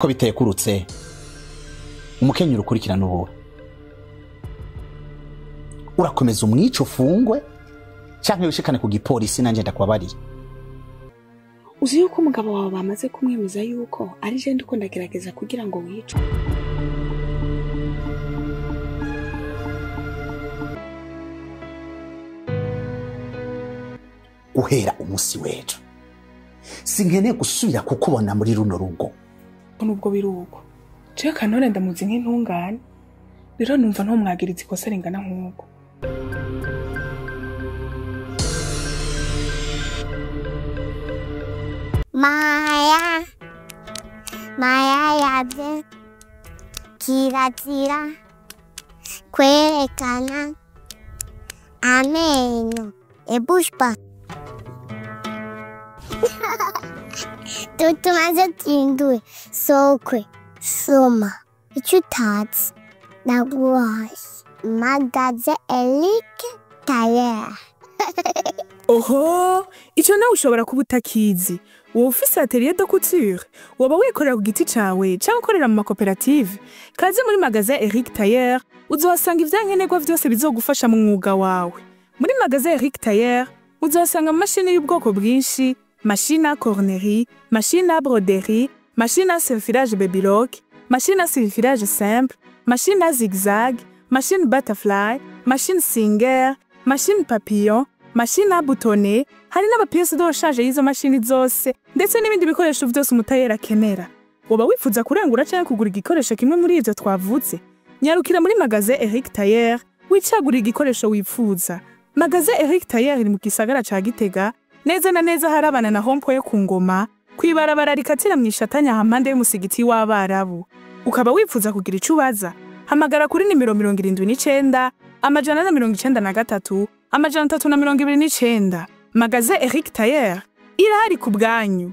Ko bitekurutse umukenyero ukurikirana ubuwe urakomeza umwica ufungwe canke wishikane ku gipolisi nanje ndakubabariye. Uzi yuko umugabo wawe bamaze kumwemeza yuko ari je ndiko ndagerageza kugira ngo wicwe. Guhera umusi w'ejo sinkeneye gusubira kukubona muri runo rugo. Nubwo biruko jewe Kanone ndamuzi nk'intungane, rero numva ntomwagiriza ikosa ringana nk'uko. Maya, Maya yavye kirazira kwerekana amenyo ebushpa tutumaze tindwe sokwe soma icyo utazi naguhaye magaze Eric Tayer. Oho, ico nawe ushobora kuba utakizi. Wowe ufise atelier de couture, woba wikorera ku giti cawe canke ukorera mu makoperative. Kaze muri magasin Eric Tayer, uzohasanga ivyankenerwa vyose bizogufasha mu mwuga wawe. Muri magasin Eric Tayer, uzohasanga amamashini y'ubwoko bwinshi, machine à cornerie, machine à broderie, machine à surfilage babylock, machine à surfilage simple, machine à zigzag, machine butterfly, machine singer, machine papillon, machine à boutonner, hari n'amapiyesi de rechange y'izo mashini zose ndetse n'ibindi bikoresho vyose umutayeri akenera. Woba wifuza kurangura canke kugura igikoresho kimwe muri ivyo twavuze? Nyarukira muri magasin Eric Tayer, wicagurira igikoresho wifuza. Magasin Eric Tayer iri mu gisagara ca Gitega, neza na neza harabana na hompo yo ku Ngoma, kw'ibarabara rikatira mw'ishatanya hampande y'umusigiti w'Abarabu. Ukaba wifuza kugira ico ubaza? Hamagara kuri nimero 79 493 329. Magasin Eric Tayer irahari ku bwanyu.